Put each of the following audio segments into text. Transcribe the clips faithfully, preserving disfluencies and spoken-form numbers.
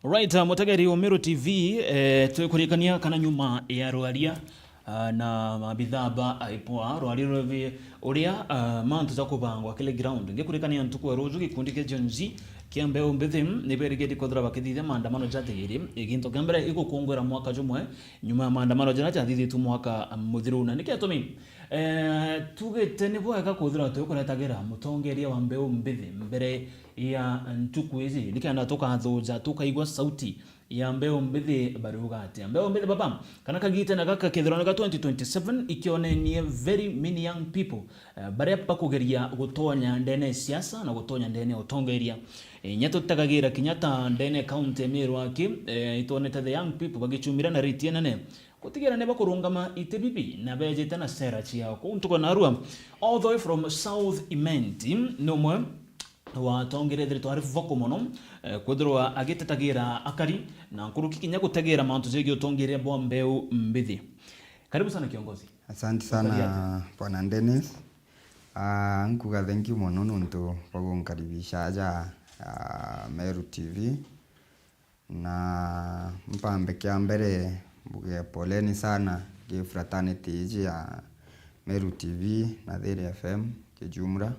Right, uh, mutegeri wa Meru T V, eh, twikurikania kana nyuma ya rwaria, uh, na mabithaa ba aipoa, rwaria rwevi uria, uh, mantu ja kubangwa kiri ground. Ngikurikania ntuku ya ruju gikundi kia Gen Z kia mbeu mbithi ni berigiti kwithirwa bakithithia maandamano jatigiri. Gintu kia mbere igukungwira mwaka jumwe nyuma ya maandamano jaria jathithitue mwaka muthiru. Na niki atumi, eh, tugite ni bwega kwithirwa twikuretagira mutongeria wa mbeu mbithi mbere ya ntuku iji, nikenda tukathuja, tukaigua sauti ya mbeu mbithi bariuga atia. Mbeu mbithi baba, kana kagitene gaka kethirwa ni ga twenty twenty-seven, ikionenie very many young people, eh, baria bakugeria gutonya ndene ya siasa na gutonya ndene ya utongeria. Eh, inya tutagagira kinya ta ndene ya county ya Meru aki, eh, itwonete the young people bagicumira na rate inene gutigira ni bakurungama iti bibi na bejite na sera ciao. Kuu ntuko narua, all the way from South Imenti, ni umwe watongeria thiritwari vocal mono, eh, kwithirwa agitetagira akari na nkuruki kinya gutegera mantu jegie utongeria bwa mbeu mbithi. Karibu sana kiongozi. Asante sana, Bwana Dennis. Ah, nkuga thank you mono nontu bwa gunkaribisha aja, ah, Meru T V. Na mpambe kia mbere mbuge poleni sana ki fraternity iji ya Meru T V na Thiri F M kijumla.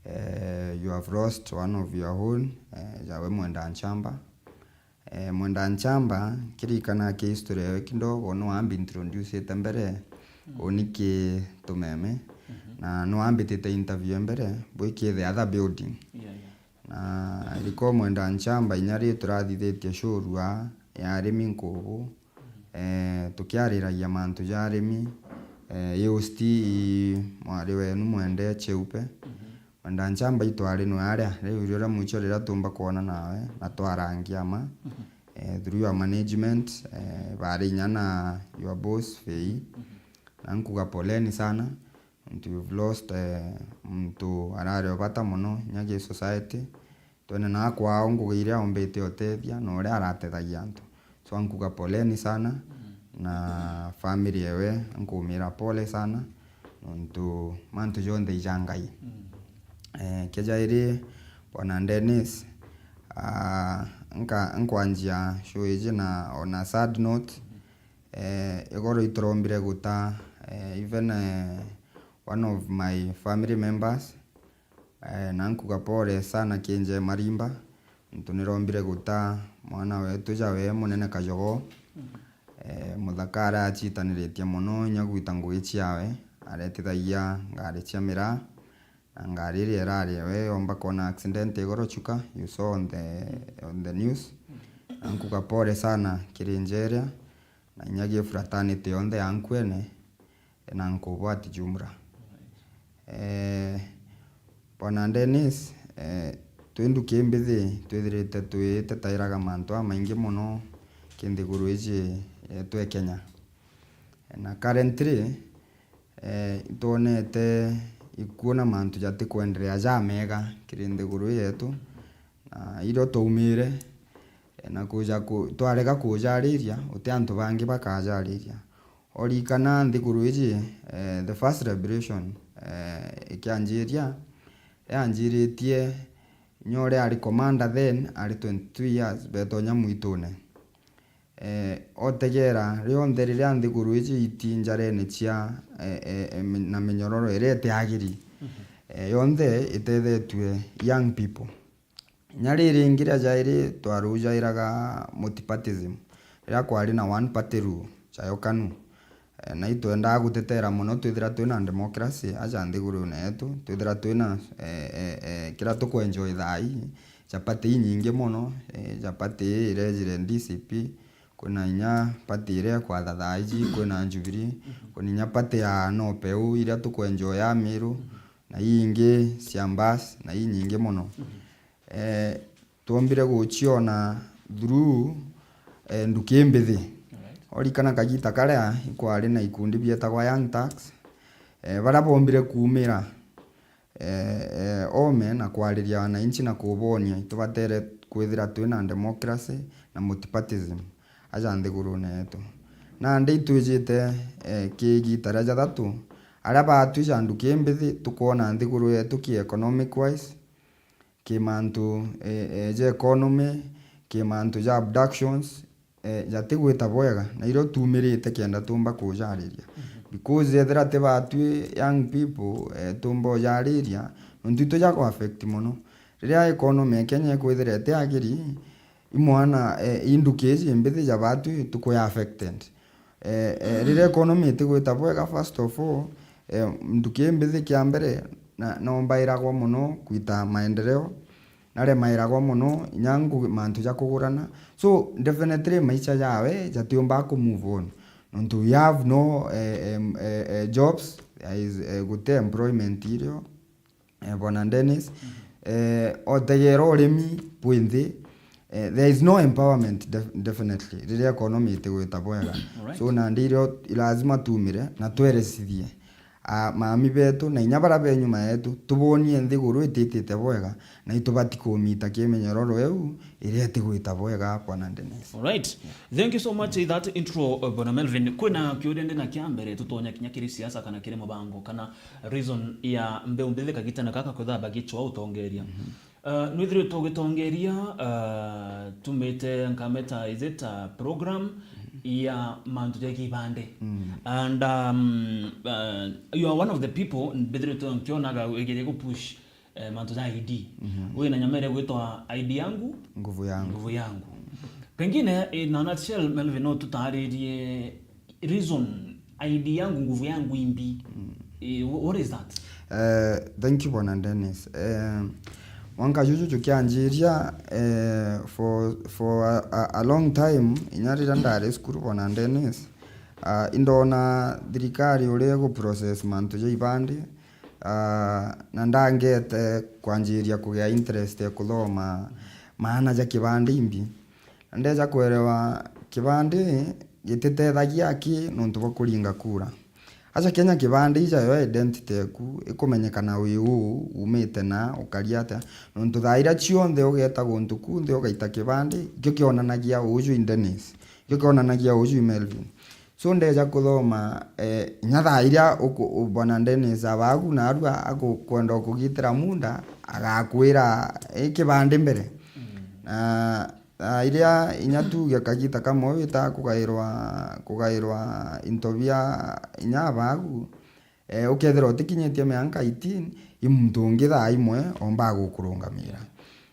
Eh, you have lost one of your own, eh, jawe Mwenda Nchamba. Eh, Mwenda Nchamba, kirikana ki history yawe kidogo, no ambi introducete mbere, uni ki tumeme, na no ambitite interview ya mbere, bwi ki the other building. Yeah, yeah. Na iriko Mwenda Nchamba inya ri turathithitie shurua ya arimi nkubu, eh, tukiariragia mantu ja arimi, eh, i host i mwari wenu Mwende Cheupe. Mwenda Nchamba itwari nwe aria, riu riria mwicho riria tumba kwona nawe, na twarangia ma, eh, through your management, eh, bari inya na your boss Fei. Na nkuga poleni sana. Nontu you've lost, eh, muntu arari o bata mono inya gi society. Twene na kwao ngugi iria ombite utethia na uria aratethagia antu. So nkuga poleni sana, na family ewe nkumira pole sana, nontu mantu jonthe ija Ngai. Eh, kia jairi, Bwana Dennis, ah, nka-, nkwanjia show iji na, on a sad note, Eh, igoro iturombire guta, eh, even, eh, one of my family members, eh, na nkuga pole sana Kienje Marimba, nontu nirombire guta mwana wetu jawe munene Kajogo. Eh, muthaka arachitaniritie mono inya gwita ngugi ciawe, aretithagia ngari cia miraa, na ngari iria irari ewe yomba kwona accident igoro chuka, you saw on the, on the news. Na nkuga pole sana kiri njeria, na inya gi fraternity yonthe ya nkwene, na nkubwati jumla. Eh, Bwana Dennis, eh, twi nduki mbithi twithirite twitetairaga mantu amaingi mono ki nthiguru iji yetu e Kenya. Na currently, eh, itwonete ikuo na mantu jatikwenderea jamega kiri nthiguru yetu, na irio twaumire, eh, na kuja ku-, twarega kujariria, uti antu bangi bakajariria. Orikana nthiguru iji, eh, the first liberation, eh, ikianjiria, yanjiritie inya uria ari commander then, ari twenty-two years, betonya mwitune. Eh, otegera rionthe riria nthiguru iji iti njarene cia, eh, eh, eh, mi-, na minyororo iria itiagiri, eh, yonthe itethetue young people. Inya riri ringi ria jairi twarujairaga multipartism, riria kwari na one party rule, chayo KANU. Eh, na itwendaa gutetera mono twithira twina democracy aja nthigurune yetu, twithira twina, eh, eh, eh, kiria tukwenjoy thaa ii, ja party inyingi mono, eh, ja party ii irejire D C P, kwina inya party iria ikwatha thaa iji, kwina Jubilee, kwina inya party ya Nopeu iria tukwenjoy ya Miru, na ii ingi cia Mbas, na ii nyingi mono. Eh, twombire guciona through, eh, nduki mbithi. Alright. Orikana kagita karia ikwari na ikundi bietagwa Young Turks, eh, baria bombire kuumira, eh, eh, ome na kwariria wananchi na kubonia itubatere kwithira twina democracy na multipartism aja nthigurune yetu. Nandi itwijite, eh, ki igita ria jathatu, aria batwi ja nduki mbithi tukwona nthiguru yetu ki economic wise, ki mantu, eh, eh, ja economy, ki mantu ja abductions, eh, jatigwita bwega, na irio tumirite kenda tumba kujariria. Because ethira ti batwi young people, eh, tumba ujariria, nontu itu jaku affect mono. Riria economy ya Kenya ikwithira iti agiri, imwana, eh, induki iji mbithi ja batwi tukuya affected. Eh, eh, riria economy itigwita bwega, first of all, eh, nduki mbithi kia mbere, na, no mbairagwa mono kwita maendeleo, na remairagwa mono inya ngugi, mantu ja kugurana. So, definitely maisha jawe jatiumba ku move on. Nontu we have no, eh, em, eh, eh, jobs, there is, eh, guti employment irio. Eh, Bwana Dennis, eh, otegera urimi bwi nthi, eh, there is no empowerment def-, definitely, riria economy itigwita bwega. Alright. So, nandi irio lazima tumire na twerecithie, ah, mami betu na inya bara be nyuma yetu, tubonie nthiguru ititite bwega, na itubati kumita kimenyororo iu iria itigwita bwega, Bwana Dennis. Alright. Thank you so much for that intro, uh, Bwana Melvin. Kwina kiuria ndi na kia mbere, tutonya kinya kiri siasa kana kiri mubango, kana reason ya mbeu mbithi kagitana gaka kwithira bagicwa utongeria. Uh, nwithiritwe ugitongeria, uh, tumite nkameta, is it a program ya mantu ja kibande? And, um, uh, you are one of the people mbithiritwe nkionaga wigire gu push, eh, mantu ja I D. Wina nyama iria gwitwa I D yangu, Nguvu yangu. Nguvu yangu. Pengine, in a nutshell, Melvin, no tutaririe reason, I D yangu, nguvu yangu imbi. Eh, wh-, what is that? Eh, thank you, Bwana Dennis. Eh, mwanka juju jukianjiria, eh, for, for a, a, a long time, inya riria ndari cukuru, Bwana Dennis, ah, indona thirikari uria igu process mantu ja ibandi, ah, na ndangete kwanjiria kugia interest ya kuthoma maana ja kibandi imbi. Na ndeja kwerewa kibandi gititethagia aki nontu bwa kuringa kura. Aca Kenya kibandi ija yo identity eku ikumenyekana wi uu, umite na, ukaria atia. Nontu thaa iria cionthe ugeeta guntu kunthe ugaita kibandi, ikio kionanagia uju i Dennis, ikio kionanagia uju i Melvin. So ndeja kuthoma, eh, inya thaa iria uku-, u-, Bwana Dennis abagu narua akukwenda ukugitira munda, agakwira, "Eh, kibandi mbere." Na, na iria inya tuge kagita kamwe wita kugairwa, kugairwa into bia inya abagu, eh, ukethirwa utikinyitie mianka eighteen, i muntu ungi thaa imwe omba gukurungamira.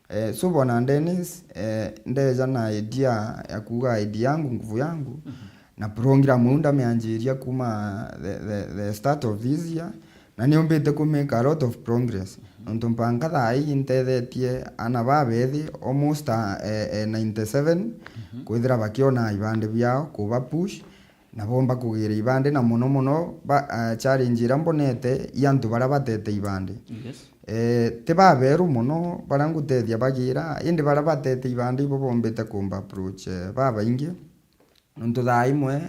Eh, so Bwana Dennis, eh, ndeja na idea ya kuuga I D yangu, nguvu yangu, na program iu ndamianjiria kuma the, the, the start of this year, na niumbite ku make a lot of progress. Nontu mpaka thaa ii ntethetie ana babethi almost, ah, eh, eh, ninety seven, kwithira bakiona ibandi biao, kuba push, na bomba kugira ibandi, na mono mono ba, ah, challenge iria mbonete i antu baria batete ibandi. Yes. Eh, ti baberu mono baria ngutethia bagira, indi baria batete ibandi ibo bombite kumba approach, eh, babaingi. Nontu thaa imwe,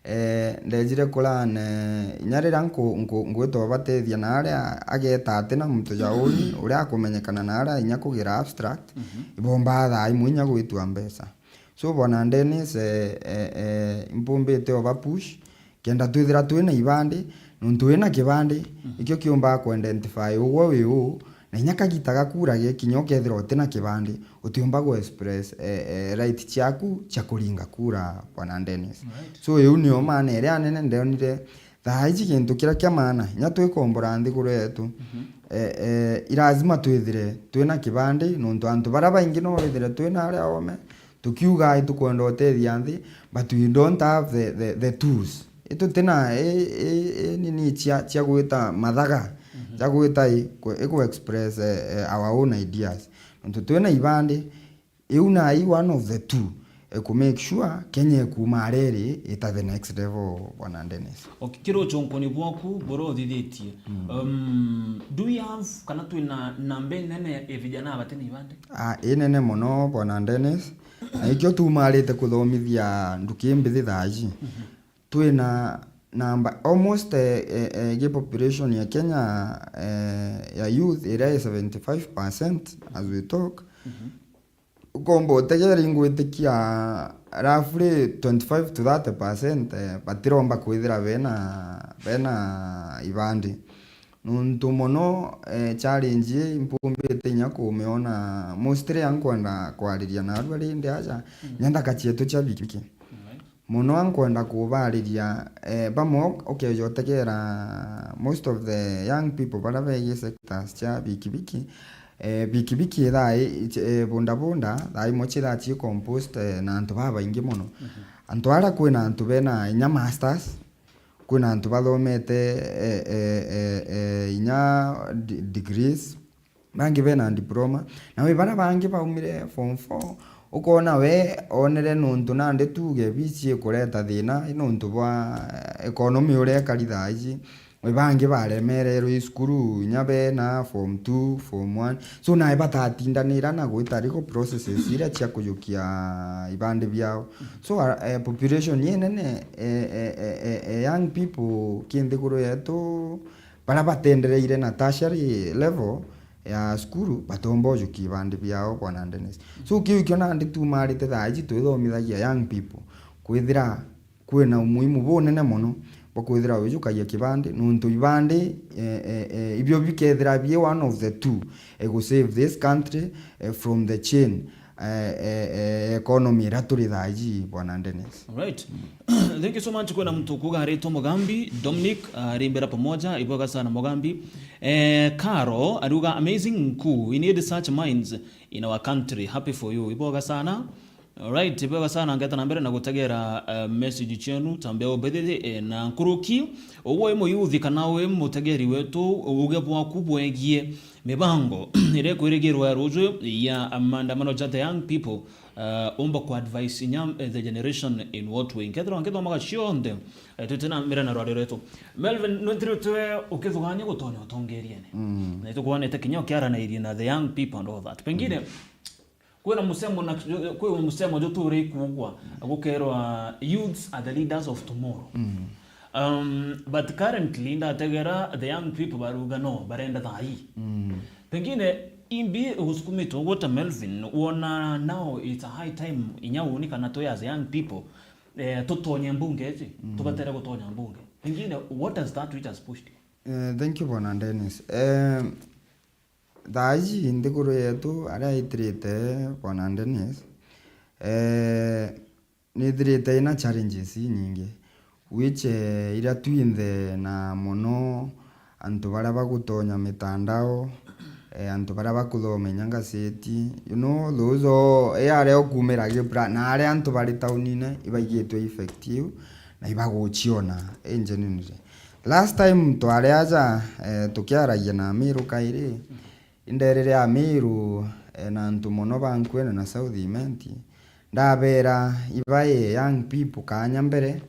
eh, ndejire kuran, eh, inya riria nku-, nku-, ngwitwa batethia na aria ageta ati na muntu ja uni, uria akumenyekana na aria inya kugira abstract, ibombaa thaa imwe inya gwitua mbeca. So, Bwana Dennis, eh, eh, eh, impumbite oba push, kenda twithira twina ibandi, nontu wina kibandi, ikio kiumbaa ku identify ugwe wi uu, na inya kagita ga kura gekinya ukethirwa utina kibandi, utiumba gu express, eh, eh, right ciaku cia kuringa kura, Bwana Dennis. Right. So, iu nio maana iria nene ndonire. Thaa iji gintu kiria kia maana, inya twikombora nthiguru yetu, eh, eh, i lazima twithire twina kibandi, nontu antu baria baingi no withire twina aria ome, tukiuga itukwenda utethia nthi, but we don't have the, the, the tools. Itutina i, i, i nini cia, cia gwita mathaga, cia gwita i, ku, iku express, eh, eh, our own ideas. Nontu twina ibandi, iu na i one of the two, eh, ku make sure Kenya ikuma aria iri ita the next level, Bwana Dennis. Okay, kiri uconkoni bwaku buria uthithitie, um, do we have, kana twina namba inene ya vijana batina ibandi? Ah, inene mono, Bwana Dennis. Na ikio tumarite kuthomithia nduki mbithi thaa iji. Twina namba almost, eh, eh, eh, gi population ya Kenya, eh, ya youth iria i seventy five percent as we talk. Ukomba utegera ingwitikia roughly twenty five to thirty percent, eh, batiromba kwithira bena, bena ibandi. Nontu mono, eh, challenge ii mpumbite inya kumiona, mostly ankwenda kwariria narua rindi aja, mm, nyandaka cietu cia bikibiki. Alright. Mono ankwenda kubariria, eh, bamwe uk-, ukeja utegera most of the young people baria begi sectors cia bikibiki, eh, bikibiki thaa ii, eh, bunda bunda, thaa imwe chithaa ci composed, eh, na antu babaingi mono. Mhm. Antu aria kwina antu bena inya masters, kwina antu bathomete, eh, eh, eh, eh, inya de-, degrees, bangi bena diploma, na wi baria bangi baumire form four, ukona we onere nontu nandi tuge bici ikureta thina, i nontu bwa, eh, economy uria ikari thaa iji, wi bangi baremererwe i cukuru, inya bena form two, form one. So, nae batatindanira na gwita legal processes iria cia kujukia ibandi biao. So, a-, eh, population inene, eh, eh, eh, eh, eh, young people ki nthiguru yetu, baria batendereire na tertiary level ya cukuru, batomba ujukia ibandi biao, Bwana Dennis. So, kiu ikio nandi tumarite thaa iji twithomithagia young people, kwithira kwina umuhimu bunene mono bwa kwithira wijukagia kibandi, nontu ibandi, eh, eh, eh, ibio bikethira bi one of the two, eh, gu save this country, eh, from the chain, eh, eh, eh, economy iria turi thaa iji, Bwana Dennis. Alright. Thank you so much. Kwina muntu ukuga aritwa Mugambi, Dominic, ah, rimbira pamoja, ibwega sana Mugambi. Eh, Karo, ariuga, "Amazing Nkuu, we need such minds in our country. Happy for you." Ibwega sana. Alright, ibwega sana, ngeta na mbere na gutegera, eh, message cienu, tambe ubethithe, eh, na nkuruki, uwe muyuthi kana wi mutegeri wetu, uge bwaku bwegie mibango iria ikwirigirwa ruju ya maandamano ja the young people, eh, umba ku advise inya, eh, the generation in what way? Nkethirwa nkithomaga cionthe, eh, twite na mbere na rwario rwetu. Melvin, nwithiritwe ukithugania gutonya utongeriene. Mm. Na itukwanite kinya ukiaranairie na the young people and all that. Pengine, mm. Kwina musemo na, kwi musemo juturi kugwa, gukerwa, "Youths are the leaders of tomorrow." Mm. Um, but currently, ndategera the young people baruga no, barenda thaa ii. Mm. Pengine, imbi ugusukumitwe ugwita Melvin, wona now it's a high time inya uni kana twi as young people, eh, tutonye mbunge iji, mm, tubatere gutonya mbunge. Pengine, what is that which has pushed you? Eh, thank you, Bwana Dennis. Eh, Thaa iji nthiguru yetu aria itirite, Bwana Dennis, eh, nithirite ina challenges inyingi, which, eh, iria twinthe na mono antu baria bagutonya mitandao, eh, antu baria bakuthoma inya ngaseti, you know, those all, eh, aria ukumira Kibra, na aria antu bari taunine ibaigitwe effect iu, na ibaguciona, eh, genuinely. Last time twari aja, eh, tukiaragia na Amiru kairi, inderire Amiru, eh, na antu mono ba Nkuene na South Imenti, ndabera ibae young people kanya mbere,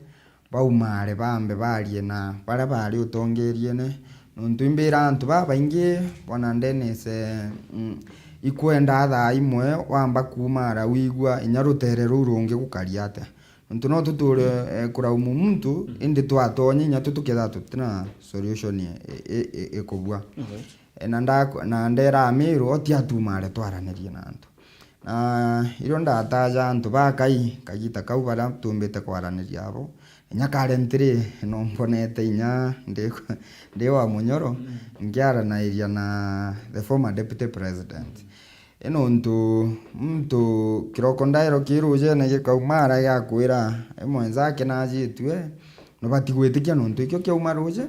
baumare bambe barie na baria bari utongeriene, nontu imbira antu babaingi, Bwana Dennis, eh, mm, ikwenda thaa imwe wamba kumara wigua inya rutere ruu rungi gukari atia. Nontu no tuture, eh, kuraumu muntu, mm, indi twatonya inya tu tukethira tutina solution e, e, e, ikubua. Alright. Eh, na nda-, na ndera Amiru, oti atumare twaranirie na antu. Na irio ndataja antu bakai, kagita kau baria tumbite kwaraniria abo. Inya currently, no mbonete inya ndi, ndi wa Munyoro, mm, nkiaranairia na the former deputy president. I nontu muntu kiroko ndairo ki rujene gikauma ara giakwira, i mwenzake najitue, nubati gwitikia nontu ikio kiauma ruje.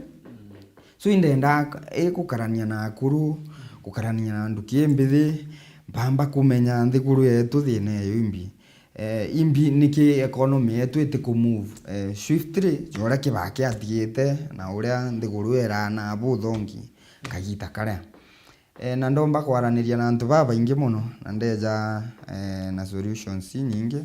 So, indenda i gukarania na akuru, gukarania na nduki imbithi, mpamba kumenya nthiguru yetu thina eyo imbi. Eh, imbi niki economy yetu iti ku move, eh, swiftly, ja uria Kibaki atigite, na uria nthiguru iraa na buthongi kagita karia. Eh, na ndomba kwaraniria na antu babaingi mono, na ndeja, eh, na solutions inyingi,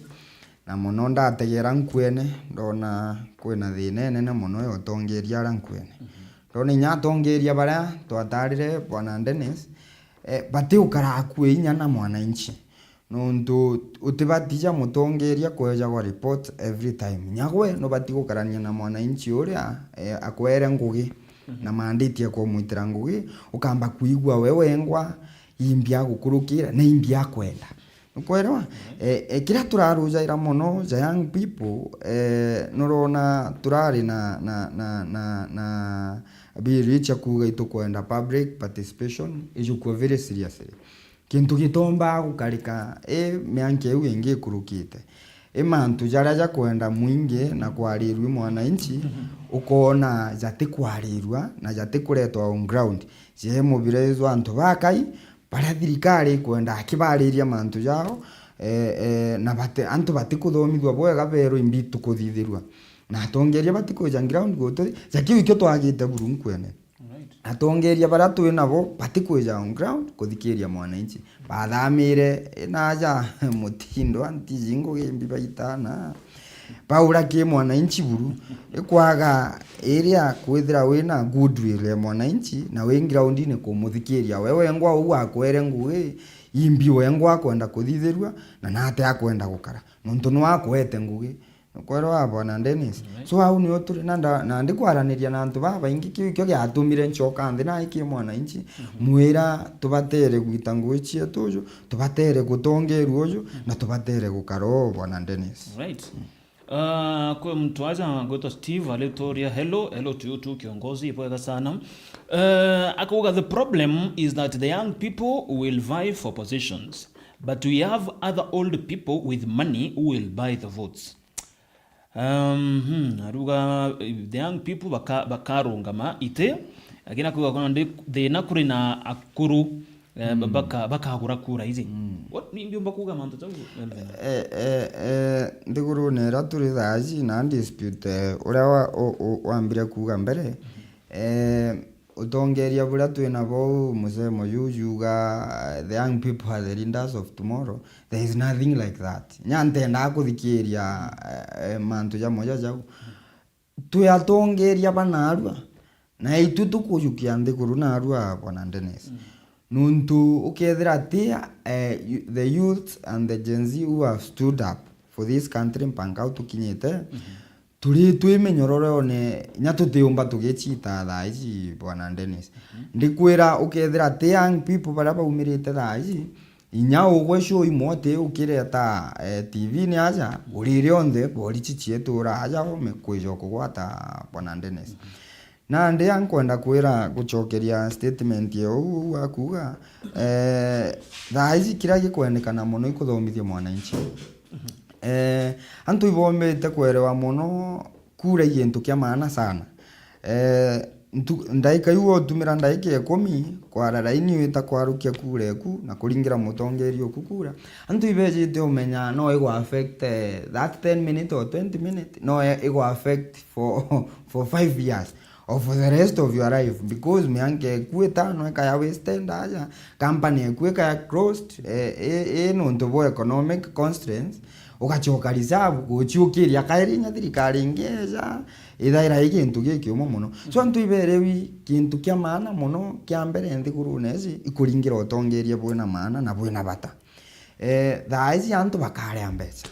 na mono ndategera Nkuene, ndona kwina thina inene mono ya utongeria aria Nkuene. Mhm. Ndona inya atongeria baria twatarire, Bwana Dennis, eh, batiukara akue inya na mwananchi. Nontu utibati ja mutongeria kwejagwa report every time. Nyagwe nubati gukarania na mwananchi uria, eh, akwere ngugi, mhm, na mandate ya kumwitira ngugi, ukamba kwigua we wengwa, imbi agukurukira, na imbi akwenda. Nukwelewa? Mhm. Eh, eh, kiria turarujaira mono, ja young people, eh, nurona turari na, na, na, na, na, bill ii cia kuuga itukwenda public participation ijukue very seriously. Kintu gitombaa gukarika i mianka iu ingi ikurukite, i mantu jaria jakwenda mwingi na kwarirua i mwananchi, ukoona jatikwarirua na jatikuretwa on ground. Jee mobilize antu bakai, baria thirikari ikwenda akibariria mantu jao, eh, eh, na bati-, antu batikuthomithua bwega berwe imbi tukuthithirua. Na atongeria batikwija ground gutu, ja kiu ikio twagite buru nkwene. Right. Atongeria baria twi nabo batikwija on ground kuthikiria mwananchi. Bathamire, eh, naja mutindo antiji ngugi imbi baitana. Baura ki mwananchi buru, ikwaga iria kwithira wina goodwill ya mwananchi na wi groundini kumuthikiria. We wengwa uu akwere ngugi imbi wengwa akwenda kuthithirua, na nate akwenda gukara. Nontu nwakwete ngugi. Nukwerwa Bwana Dennis. Right. So au nio turi na nda-, na ndikwaraneria na antu babaingi, kiu ikio giatumire nchoka nthi na iki mwananchi, mwira tubatere gwita ngugi cietu uju, tubatere gutongerua uju, na tubatere gukara uu, Bwana Dennis. Right. Uh, kwi mtu aja gwitwa Steve alituria, "Hello, hello to you too, kiongozi, ibwega sana." Uh, akauga, "The problem is that the young people will vie for positions, but we have other old people with money who will buy the votes." Um, hmm, aruga, eh, the young people baka-, bakarungama iti, lakini akuga kuna ndi-, thina kuri na akuru, eh, ba-, baka-, bakagura kura iji. What, ni ndiumba kuga mantu jau, Melvin? Eh, eh, eh, nthigurune iria turi thaa iji na dispute, eh, uria wa-, u-, u-, wambire kuga mbere, eh, utongeria buria twi nabo uu, musemo juu juga, "The young people are the leaders of tomorrow." There is nothing like that. Nya ntendaa kuthikiria, eh, eh, mantu jamwe ja jau. Twi atongeria ba narua, na itu tukujukia nthiguru narua, Bwana Dennis. Nuntu ukethira ti, eh, you-, the youth and the Gen Z who have stood up for this country mpaka au tukinyite, turi twi minyororone, inya tutiumba tugicita thaa iji, Bwana Dennis. Ndikwira, ukethira ti young people baria baumirite thaa iji, inya ugwe show imwe uti ukireta, eh, T V-ini aja, uri rionthe, borichi cietura aja, ome kwija kugwata, Bwana Dennis. Nandi ankwenda kwira, gucokeria statement ya uu, uu akuga, eh, thaa iji kiria gikwendekana mono ikuthomithia mwananchi. Eh, antu ibombite kwerewa mono kura i gintu kia maana sana. Eh, ntu-, ndaika iu utumira ndaika ikumi kwara raini wita kwarukia kura eku na kuringira mutongeria uku kura. Antu ibejite umenya no igu affect, eh, that ten minute or twenty minute, no e-, igu affect for, for five years or for the rest of your life, because mianka eku itano ikaya wasted aja, company eku ikaya closed, eh, i, i nuntu bwa economic constraints, ugachoka reserve guchiukiria kairi inya thirikari ingi eja, ithaira i gintu gikiuma mono. So, antu iberewi gintu kia maana mono kia mbere nthigurune iji ikuringira utongeria bwina maana na bwina bata. Eh, thaa iji antu bakaria mbeca.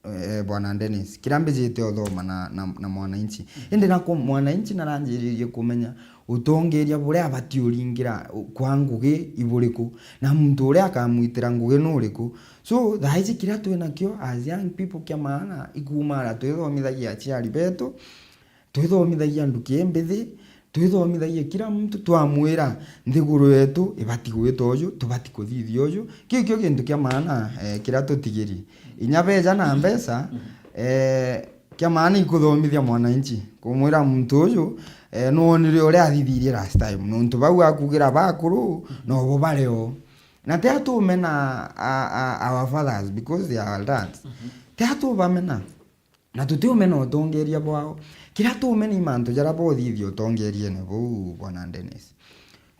Eh, Bwana Dennis, kiria mbijite uthoma na, na, na mwananchi. Indi na ku-, mwananchi naranjiririe kumenya utongeria buria abati uringira kwa ngugi iburiku, na muntu uria akamwitira ngugi nuriku. So, thaa iji kiria twi nakio as young people kia maana, ikuumara twithomithagia aciari betu, twithomithagia nduki imbithi, twithomithagia kila muntu, twamwira nthiguru yetu ibati gwita uju, tubati kuthithia uju. Kiu kio gintu kia maana, eh, kiria tutigiri. Inya beja na mbeca, eh, kia maana ikuthomithia mwananchi, kumwira muntu uju, eh, nwonire uria athithirie last time. Nontu bau akugira bakuru, nobo bari o. Na ti atumena a, a, our fathers because they are our dads. Ti atubamena. Na tutiumena utongeria bwao. Kiria tumena i mantu jaria bothithia utongeriene buu, Bwana Dennis.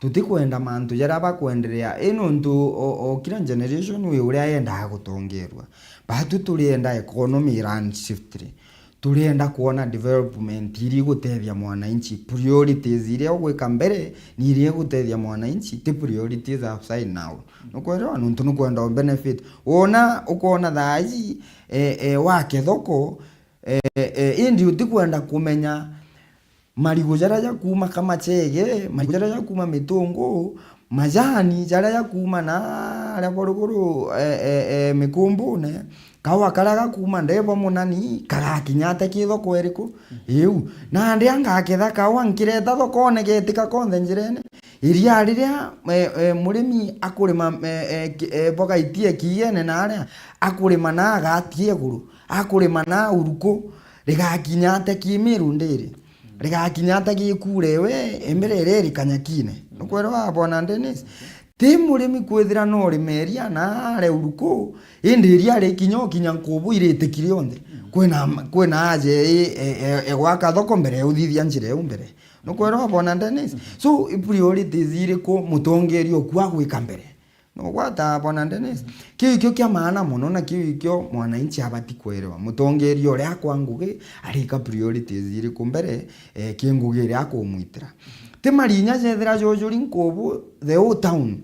Tutikwenda mantu jaria bakwenderea, i nontu o, o kila generation wi uria yendaa gutongerua. Batu turienda economy run swiftly. Turienda kwona development iria igutethia mwananchi. Priorities iria ugwika mbere ni iria igutethia mwananchi, ti priorities upside now. Nukwelewa? Nontu nukwenda u benefit. Wona, ukona thaa iji, e, e, wake thoko, e, e, indi utikwenda kumenya marigu jaria jakuuma Kamachege, marigu jaria jakuuma Mitungu, Majani jaria jakuuma naaria bwa ruguru, e, e, e, mikumbune, kaua karia gakuuma ndeebo munani kagakinya atia ki thoko iriku? Iu. Nandi angaketha kaua nkireta thokone getika konthe njirene. Iria riria, e, e, murimi akurima, e, e, ki-, e, boga itie kiene naaria, akurima na agatie iguru, akurima na uruku, rigakinya atia ki Miru ndiri? Rigakinya atia gikuure we, imbere iria iri kanyakine? Nukwelewa, Bwana Dennis? Ti murimi kwithira no rimeria na are uruku, indi iria rikinya ukinya nkubu iritikire onthe. Kwina, kwina aja i, e, e, egwaka thoko mbere ya uthithia njira iu mbere. Nukwelewa, Bwana Dennis? So, i priorities iriku mutongeria uku agwika mbere? Nugwata, Bwana Dennis? Kiu ikio kia maana mono, na kiu ikio mwananchi abati kwelewa. Mutongeria uria akwa ngugi arika priorities iriku mbere, eh, ki ngugi iria akumwitira. Ti marinya jethira jojuri nkubu the whole town.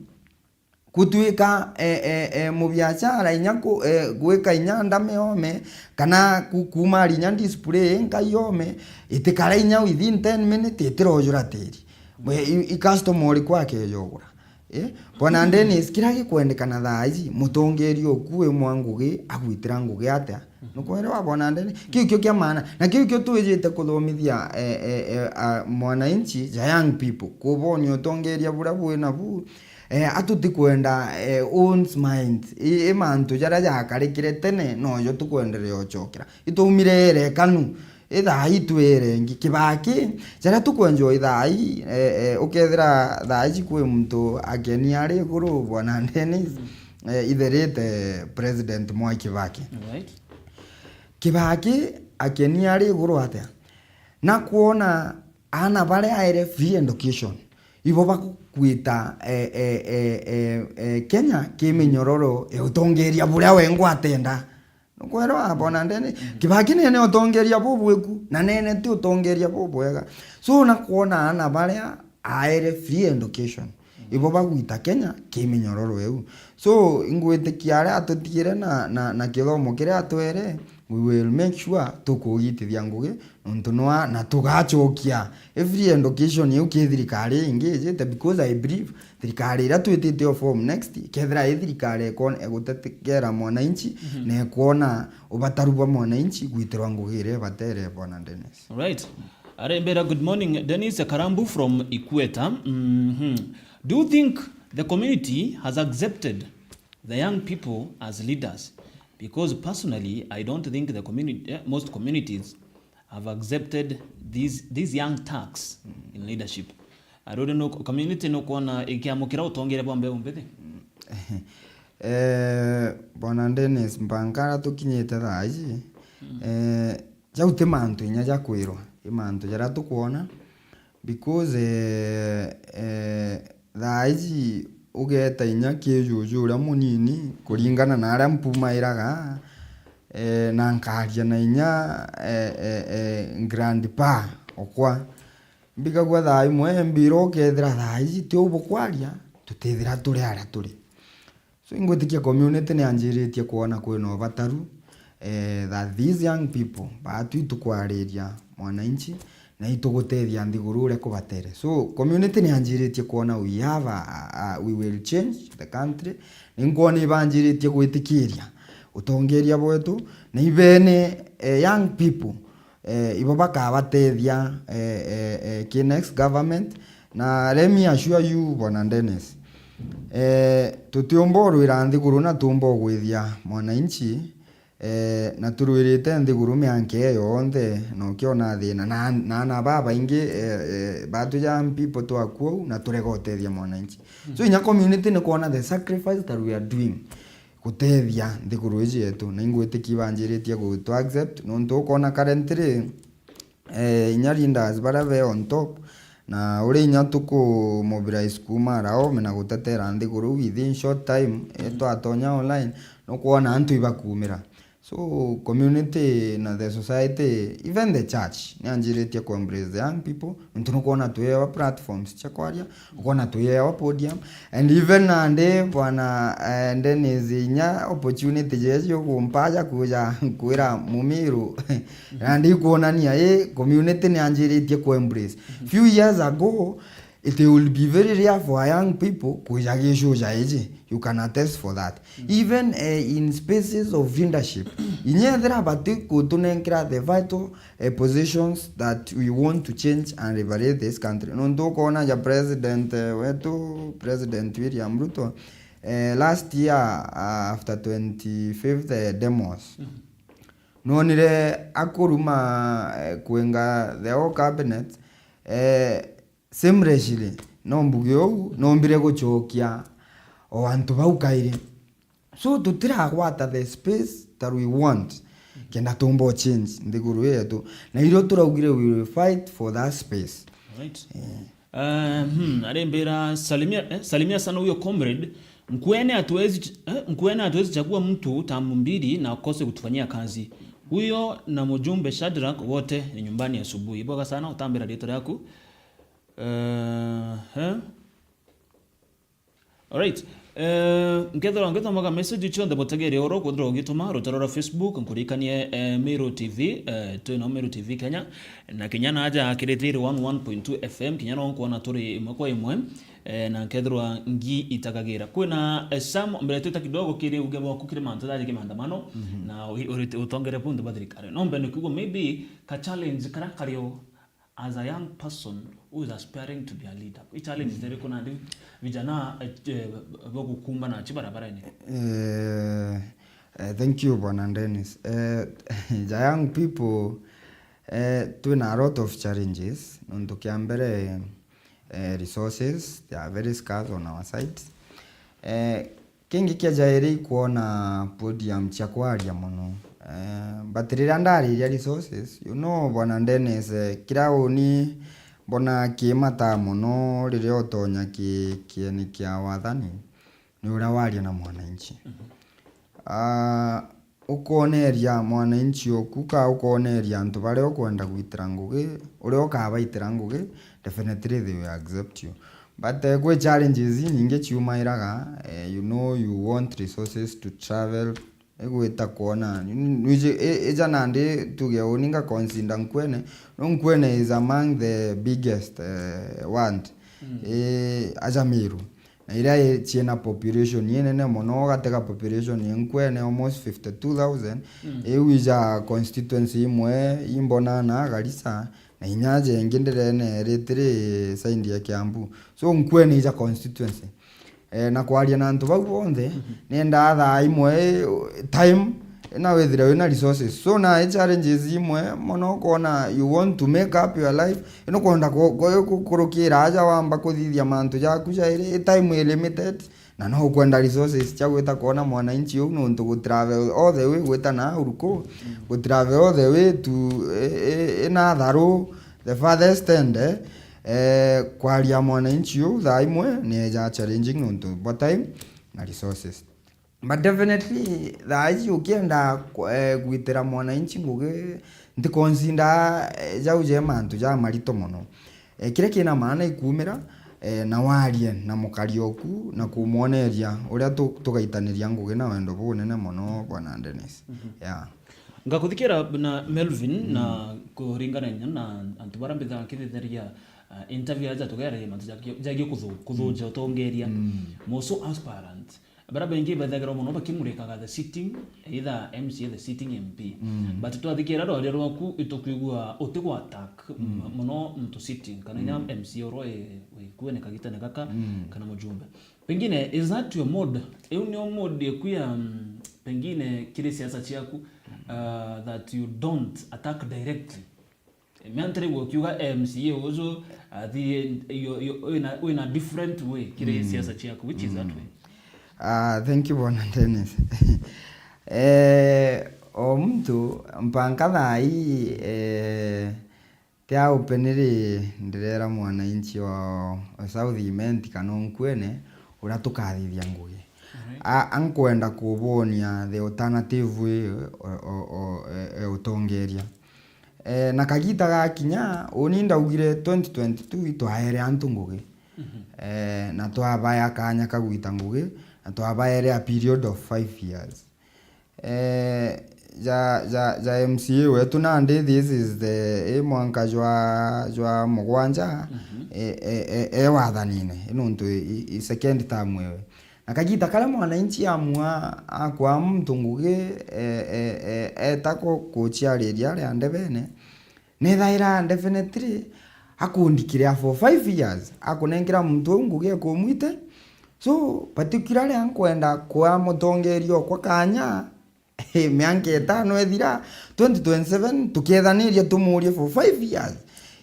Kutwika, eh, eh, eh, mubiashara inya ku-, eh, gwika inya ndame yome, kana ku-, kuuma ari inya display inka yome, itikara inya within ten minutes itirojura tiri. We, i, i customer uriku akejogura? Eh? Bwana Dennis, kiria gikwendekana thaa iji, mutongeria uku wi mwa ngugi agwitira ngugi atia? Nukwelewa, Bwana Dennis? Kiu ikio kia maana. Na kiu ikio twijite kuthomithia, eh, eh, eh, a, mwananchi, ja young people, kubonia utongeria buria bwi nabu, eh, atutikwenda, eh, owns mind. I, i mantu jaria jakarikire tene, nojo tukwenderea uchokera. Itwaumire irekanu, i thaa ii twire ingi. Kibaki, jaria tukwenjwa i thaa ii, eh, eh, ukethira thaa iji kwi muntu akeni ari iguru, Bwana Dennis, eh, itherite President Mwai Kibaki. Right. Kibaki akeni ari iguru atia? Na kwona aana baria aere free education, ibo bakuita, eh, eh, eh, eh, eh, Kenya ki minyororo ya utongeria buria wengwa atenda. Nukwelewa, Bwana Dennis? Kibaki nene utongeria bubwiku, na nene ti utongeria bubwega. So, na kwona aana baria aere free education, ibo bagwita Kenya ki minyororo iu. So, ingwitikia aria atutigire na, na, na kithomo kiria atwere, we will make sure tukugitithia ngugi, nontu nwa, na tugachokia i free education iu ki thirikari ingi ijite, because I believe thirikari iria twitite o form next, kethira i thirikari ekon-, egutetekera mwananchi, na ekwona ubataru bwa mwananchi gwitirwa ngugi iria ibatere, Bwana Dennis. Right. Arembera, good morning, Dennis Karambu from Ikweta. Mhm. Do you think the community has accepted the young people as leaders? Because personally, I don't think the community, eh, most communities have accepted these, these young thugs in leadership. Aruri no, community nukwona ikiamukira utongeria bwa mbeu mbithi? Eh, Bwana Dennis, mbankara tukinyite thaa iji, eh, jau ti mantu inya ja kwirwa, i mantu jaria tukwona, because, eh, eh, thaa iji ugeta inya ki juju uria munini, kuringana na aria mpumairaga, eh, na nkaria na inya, eh, eh, eh, grandpa okwa. Mbigagua thaa imwe mbira ukethira thaa iji ti u bukwaria, tutithira turi aria turi. So, ingwitikia community ni yanjiritie kwona kwina ubataru, eh, that these young people, baatwi tukwariria mwananchi, na itugutethia nthiguru uria kubatere. So, community ni yanjiritie kwona we have a, a, a, we will change the country. Ni nkwona ibanjiritie gwitikiria utongeria bwetu, na ibene, eh, young people, eh, ibo bakabatethia, eh, eh, eh, ki next government. Na let me assure you, Bwana Dennis, eh, tutiumba urwira nthiguru na tuumba ugwithia mwananchi, eh, na turwirite nthiguru mianka iyo yonthe, na ukiona thina, na, na, na babaingi, eh, eh, batu young people twakua u, na turega utethia mwananchi. So, inya community ni kwona the sacrifice that we are doing gutethia nthiguru iji yetu, na ingwitikia ibanjiritie gu to accept, nontu ukona currently, eh, inya leaders baria be on top, na uria inya tuku mobilize kuuma araome na gutetera nthiguru within short time, eh, twatonya online, nukwona antu ibakumira. So, community na the society, even the church, ni anjiritie ku embrace the young people, nontu nukwona twihewa platforms cia kwaria, ukwona twihewa podium, and even nandi, Bwana, eh, Dennis, inya opportunity jecio ugumpaja kuja kwira Mumiru, nandi ikwonania, i community ni anjiritie ku embrace. Few years ago, it will be very rare for a young people kwija gicuja iji. You can attest for that. Even, eh, in spaces of leadership, inya ethira bati gutunenkera the vital, eh, positions that we want to change and liberate this country. Nontu ukona ja president, eh, wetu, President William Ruto, eh, last year, ah, after twenty-fifth, eh, demos, nonire akuruma, eh, kwenga the whole cabinet, eh, seamlessly, no mbuge uu, nombire gucokia o antu bau kairi. So, tutiragwata the space that we want, kenda tumba o change nthiguru yetu. Na irio turaugire, we will fight for that space. Right. Eh. Eh, hmm, arimbira, salimia, eh, salimia sana huyo comrade. Nkwene hatuwezi ch-, eh, Nkwene hatuwezi chagua mtu tamu mbili na akose kutufanyia kazi. Huyo na mjumbe Shadrack wote ni nyumbani asubuhi. Ibwega sana, utambira riitwa riaku. Eh, eh. Alright. Eh, nkethirwa ngithomaga message cionthe butegeri oro kwithirwa ugituma rutaro rwa Facebook, nkurikanie, eh, Meru T V, eh, twina Meru T V Kenya, na kinya naja kiri Thiri one one point two F M, kinya no nkwona turi imwe kwa imwe, eh, na nkethirwa ngi itagagira. Kwina, eh, Sam, mbere twita kidogo kiri uge bwaku kiri mantu jaje ki maandamano, na uri-, uri-, utongere buntu ba thirikari. No mbene kuigua maybe ka challenge kara kario as a young person who is aspiring to be a leader, i challenges iriku nandi vijana, eh, eh, bagukumbana nacio barabarene? Eh, eh, thank you, Bwana Dennis. Eh, ja young people, eh, twina a lot of challenges. Nontu kia mbere, eh, resources, they are very scarce on our side. Eh, Kingi kia jairi ikwona podium cia kwaria mono. Eh, but riria ndariria resources, you know, Bwana Dennis, eh, kira uni mbona kimataa mono riria utonya ki-, kieni kia wathani, ni uria waria na mwananchi. Ah, ukoneria mwananchi oku, ka ukoneria antu baria ukwenda gwitira ngugi, uria ukabaitira ngugi, definitely they will accept you. But, eh, kwi challenges inyingi ciumairaga, eh, you know, you want resources to travel, igwita kwona, nwiji-, i-, ija nandi tuge uni nga consider Nkwene, no Nkwene is among the biggest, eh, want, eh, aja Meru. Na iria i-, ciina population inene mono, ugatega population i Nkwene almost fifty-two thousand. Iu ija constituency imwe imbonana Garissa, na inya jengi ndirene ritiri side ya Kiambu. So, Nkwene ija constituency. Eh, na kwaria na antu bau bonthe, nendaa thaa imwe, eh, time, na withire wina resources. So, na challenges imwe mono, ukona you want to make up your life, ino kwenda ku-, ku-, ku-, kurukira aja wamba kuthithia mantu jaku jairi, i time i limited, na no ukwenda resources cia gwita kwona mwananchi uu, nontu gu travel all the way gwita na uruku, gu travel all the way to, eh, eh, eh, Natharu, the farthest end, eh, eh, kwaria mwananchi uu thaa imwe ni eja challenging nontu bwa time na resources. But definitely, thaa iji ukienda ku-, eh, gwitira mwananchi ngugi, ntikonsinda, eh, jau je mantu ja marito mono. Eh, kiria kina maana ikumira, eh, na warie na mukari oku na kumwoneria uria tu-, tugaitaniria ngugi na wendo bunene mono, Bwana Dennis. Yeah. Ngakuthikira na Melvin, na kuringana na antu baria mbithaga nkithithiria, uh, interview aja tugereria mantu jagi-, jagie kuthu-, kuthuja utongeria. Moso aspirant. Baria baingi bethagirwa mono bakimurikaga the sitting, either M C A, the sitting M P. But twathikira rwaria rwaku, itukwigua utigwa attack m-, mono muntu sitting, kana inya M C A urwa wi-, wikuene kagitene gaka, kana mujumbe. Pengine, is that your mode? Iu nio mode eku ya, mm, pengine kiri siasa ciaku, uh, that you don't attack directly? Mea ntirigua ukiuga M C A uju, athi, yo, yo, wina, wina different way kiri siasa ciaku, which is that way? Ah, thank you, Bwana Dennis. Eh, o muntu, mpaka thaa ii, eh, ti a openly ndirera mwananchi wa, wa South Imenti kana o Nkwene uria tukathithia ngugi. A, a nkwenda kubonia the alternative way o, o, o, e, e, utongeria. Eh, na kagita gakinya, uni ndaugire twenty twenty-two itwaere antu ngugi. Eh, na twabaea kanya ka gwita ngugi, na twabaere a period of five years. Eh, ja, ja, ja M C A wetu nandi, this is the, i mwanka jwa, jwa mugwanja, Mhm. e, e, e, e wathanine, i nontu i, i, i second term ewe. Na kagita karia mwananchi amua akwa muntu ngugi, e, e, e, eta ku-, kuciariria aria ndebene, nethaira definitely akundikira for five years, akunenkera muntu uu ngugi ekumwite. So, particularly ankwenda kwa mutongeria okwa kanya, mianka itano ethira, twenty twenty-seven, tukethaniria tumurie for five years.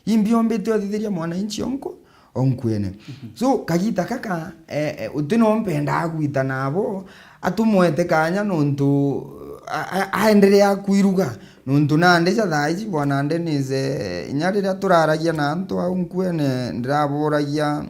Imbi ombite othithiria mwananchi onko, onkwene. Mhm. So, kagita kaka, eh, eh, uti no mpendaa gwita nabo, atumwete kanya nontu, a, a, aenderea kwiruga. Nontu nandi ja thaa iji, Bwana Dennis, eh, inya riria turaragia na antu au nkwene, ndiraburagia,